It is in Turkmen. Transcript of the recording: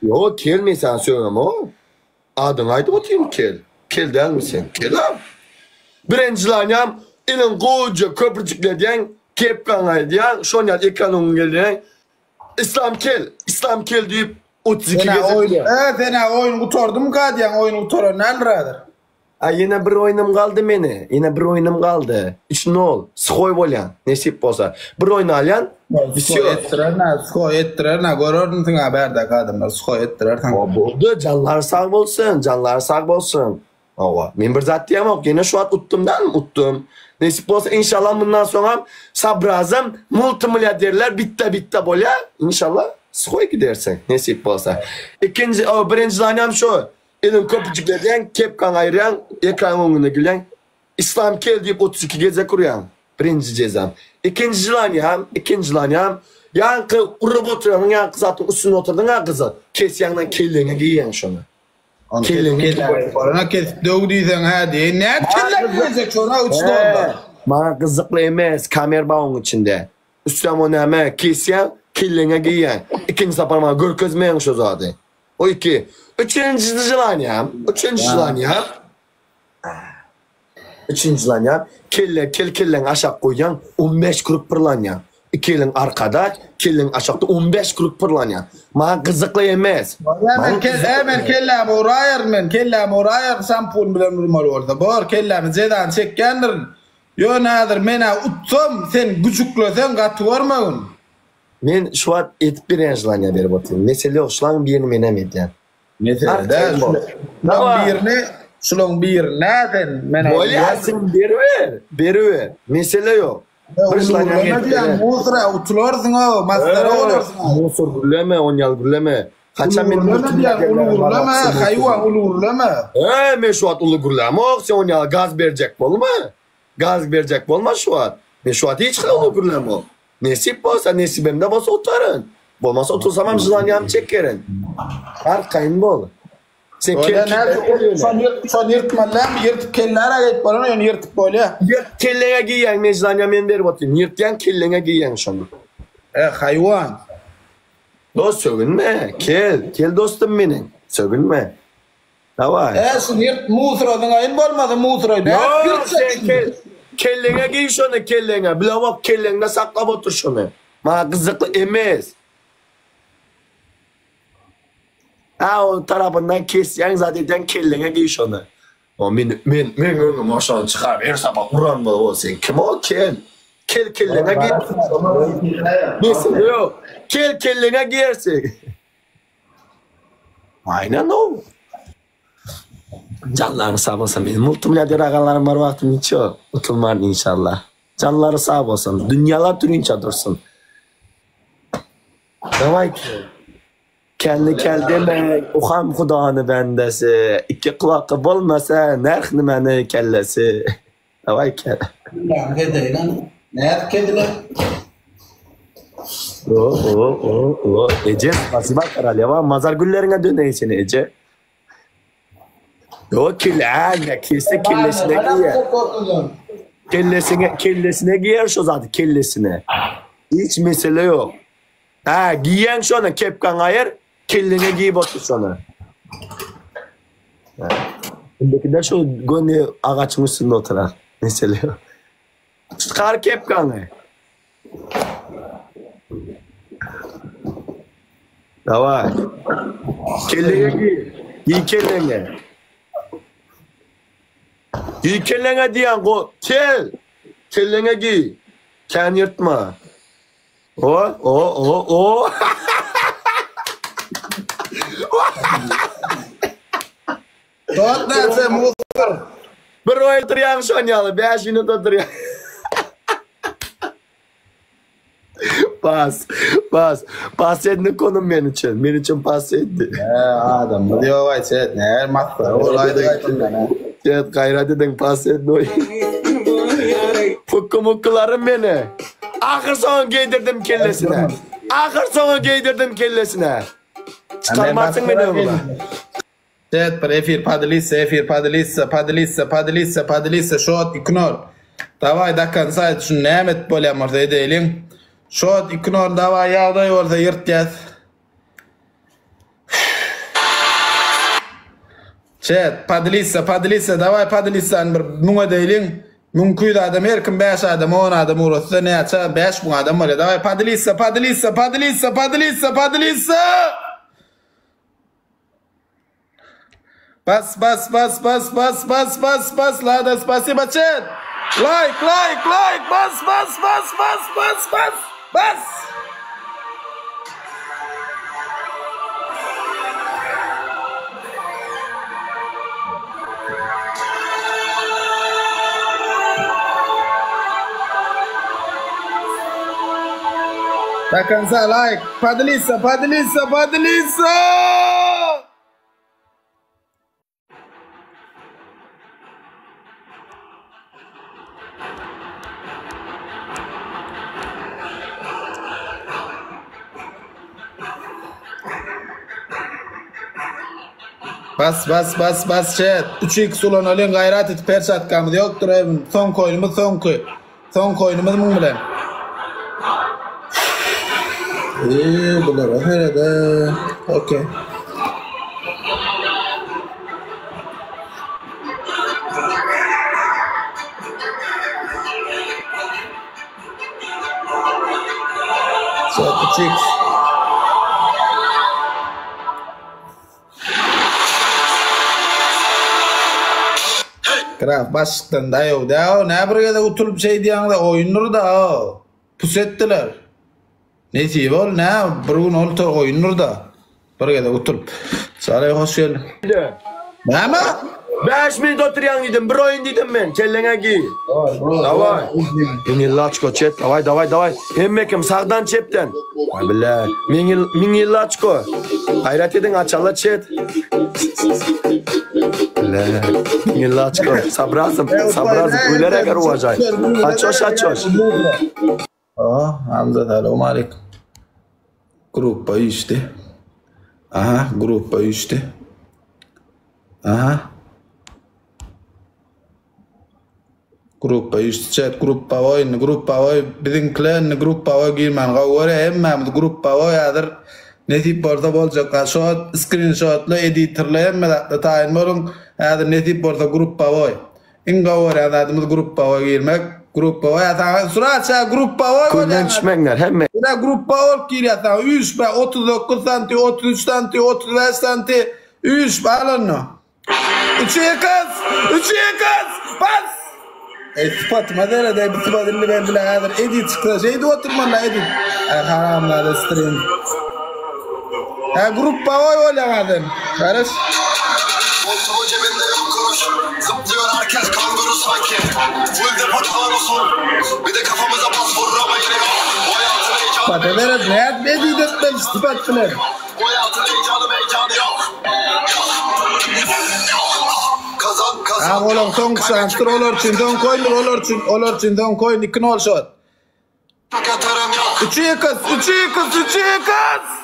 Ýok, kel men saňa sögemok. Adyňy aýdyp otyryn kel. Kel dälmi sen? Kelam. Birinji lanýam iliň gowja köpürjikledýäň, kepkaňy aýdýaň, şon ýaly ekran öňüňe gelýäň. Islam kel, Islam kel diýip 32 Sen-ä gezek oýun, urýaň. e, sen-ä oýun gutardymyka diýýäň, oýun gutaran däldir häzir. A ýene bir oýnum galdy meni. Ýene bir oýnum galdy. Üç nol. Suhoý bolýan. Nesip bolsa. Bir oýun alýan. Suhoý etdirerin-ä, suhoý etdirerin-ä, görersiň-ä bärdäki adamlar, suhoý etdirersiň. O boldy, janlary sag bolsun, janlary sag bolsun. Hawa, men bir zat diýemok, ýene şu wagt utdum dälmi, utdum. Nesip bolsa inşallah mundan soňam sabrazam multimilliarderler bitta-bitta bolýar, inşallah suhoý gidersiň, nesip bolsa. Ikinji, o birinji zanýam şu, Eliňi köpüjikledýäň, kepkaňy aýyrýaň, ekranyň öňünde gülýäň. Islam kel diýip 32 gezek urýaň. Birinji jezam. Ikinji jylanyam, ikinji jylanyam, ýaňky urup oturanyň ýaňky zatyň üstünde oturdyň-a gyzyl. Kesýäňden kelleňe geýýäň şony. Ony kesip kelläňe bolana kesip döw diýseň hä diýeýin. Nädip kelläňe geýjek şony üç dollar. Maňa gyzykly emes, kamer bar oň içinde. Üstem o näme, kesýäň, kelleňe geýýäň. Ikinji sapar maňa görkezmeýäň şo zady. O iki. Üçünji želaniýam, üçünji želaniýam. Üçünji želaniýam, kelle, kel kelleňi aşak goýýaň, 15 kruk pyrlanýaň. Iki eliň arkada, kelleň aşakda 15 kruk pyrlanýaň. Maňa gyzykly emes. Bolýa men kel, e men kellämi uraýaryn men, kellämi uraýaryn şampun bilen urmaly bolsa. Bor, kellämi jezany çekýändirin. Ýöne häzir men-ä utsam, sen güjükleseň gaty görmegin. Men şu wagt edip berýän želaniýa berip otyryn. Mesele ýok, şulaň birini menem edýän. Mesele däl, şulaň birini, şulaň birini sen men Bolýar, sen beriber, beriber. Mesele ýok. Bir želaniýa edip berýän. Musora utularsyň-ow, masgara bolarsyň. Musor gürleme, onýaly gürleme. Haçan men Uly gürleme diýýän, uly gürleme, haýwan, uly gürleme. He, men şu wagt uly gürlämok, sen onýaly gaz berjek bolma. Gaz berjek bolma şu wagt. Men şu wagt hiç hili uly gürlämok. Nesip bolsa, nesibemde bolsa utaryn. Bolmasa utulsamam jylanýamy çekerin. Arkaýyn bol. Sen kel Şony ýyrtmaly dälmi? Ýyrtyp kelläre geýip bolanok, ýöne ýyrtyp bolýar. Ýyrt kelleňe geýýäň, men jylanýamy men berip otyryn. Ýyrtýaň kelleňe geýýäň şony. Eh, haýwan. Dost sögünme, kel, kel dostum meniň, sögünme. Daway. He şuny ýyrt musora zyňaýyn bolmasa musora nädip ýyrtjak şuny. Kelleňe giý şony kelleňe bilemok kelleňde saklap otur şuny. Maňa gyzykly emes. Ha o tarapyndan kesýäň zat edýäň kelleňe giý şony. O men men meň öňüme şony çykaryp her sapar uran bol o sen kim o kel. Kel kelleňe giý. Mesele ýok. Kel kelleňe giýersiň. Aynen o. Janlary sag bolsun. Meniň multimilliarder agalarym bar wagtym niço utulmaryn inşallah. Janlary sag bolsun. Dünýalar dürünçe dursun. Daway Kendi kel deme, uham hudany bendesi. Iki kulaky bolmasa, nerh nimeni kellesi. Daway kel. Kellämi kedeýin. Nädip kediler? O o o o eje spasiba koroleva mazar gülleriňe döneýin seni eje. O kelle kesse kellesine giýer. Kellesine kellesine giýer şo zady kellesine. Hiç mesele ýok. Ha giýen şony kepkaňy aýyr kelleňe giýip otur şony. Indikide şu göni agaçyň üstünde oturar. Mesele ýok. Çykar kepkaňy. Daway. Kelleňe giý. Giý kelleňe. Giý kelleňe diýen go. Kel. Kelleňe giý. Kän ýyrtma. O, o, o, o. Dot näçe musor. Bir oý oturýaň şon ýaly, 5 minut oturýaň. Pas, pas. Pas edni konum men üçin. Men üçin pas eddi. He, adamymyz ýok aý çet, näme masgara bolaýdy aýtymdan. Çet gaýrat ediň pas edni oý. Pukku mukkularym meni. Ahyr soňy geýdirdim kellesine. Ahyr soňy geýdirdim kellesine. Çykarmarsyň meni öňüme. Çet bir efir podelissa efir podelissa podelissa podelissa podelissa şot 2 nol. Daway do konca et şuny näme edip bolýan bolsa edeýliň. Şot 2 nol daway ýagdaý bolsa ýyrtýas. Chat, podelиться, podelиться, daway podelitsany bir müňe deýliň. 1200 adam, her kim 5 adam, 10 adam ugratsa näçe? 5000 adam bolýar. Daway podelиться, podelиться, podelиться, podelиться, podelиться. Bas, bas, bas, bas, bas, bas, bas, bas, Lada, spasibo, chat. Like, like, like, bas, bas, bas, bas, bas, bas, bas. Do konca like, podelиться, podelиться, podelиться! Bas bas bas bas chat. 3x ulanalyň gaýrat et perçatkamyz ýokdur evin. Soňky oýnumyz soňky. Soňky oýnumyz muň bilen. Eee bulara serede. Okey. Chat 3x. Graf başlykdan daýaw däo nä bir gezek utulyp şeý diýýäňdä oýundyr da pus etdiler. Nesibe ol nä bir gün ol to oýundyr da bir gezek utulyp. Çaryý hoş geldiň. Näme? 5 minut oturýaň diýdim, bir oýun diýdim men. Kelleňe giý. Daway. 1050 oçko chat. Daway, daway, daway. Hemme kim sagdan çepden. Ay bile. 1050 oçko. Gaýrat ediň açala chat. Bile. 1050 oçko. Sabrazım, sabrazım. Öler eger uwajay. Açoş, açoş. Oh, Hamza salam aleyküm. Gruppa üýşdi. Aha, gruppa üýşdi. Aha. Gruppa üýşdi chat gruppawoý indi gruppawoý biziňkiler indi gruppawoý girmän gowy görýär hemmämiz gruppawoý häzir nesip bolsa boljak ha şo skrinşotly editorly hemme zatly taýyn boluň häzir nesip bolsa gruppawoý iň gowy görýän zadymyz gruppawoý girmek gruppawoý ha saňa suraç ha gruppawoý Külden bolýaň düşmeňler hemme. Ine gruppa bolup girýär saňa üýşme 39 santi 33 santi 35 santi üýşme al onda. Üç ýykyz! Üç ýykyz! Bas! Ey sypatyma seret ey bu sypat indi men bile häzir edit çyksa şeýdip oturmaly edit. Ay haramzada stream. Ha gruppa goý bolýaň ha sen. Garaş. Koltuğu cebinde yok kuruş Zıplıyor herkes kanguru sanki Full depo tanusun Bir de kafamıza pas vurur ama yine yok Bu hayatın heyecanı Sypata seret nädip edit etmeli sypat bilen. Bu hayatın heyecanı meyecanı yok Kazan kazan Ha olam soňky şansdyr olar üçin soňky oýundyr olar üçin olar üçin soňky oýun 2-0 şot. Katarım yok Üç ýykyz, üç ýykyz, üç ýykyz!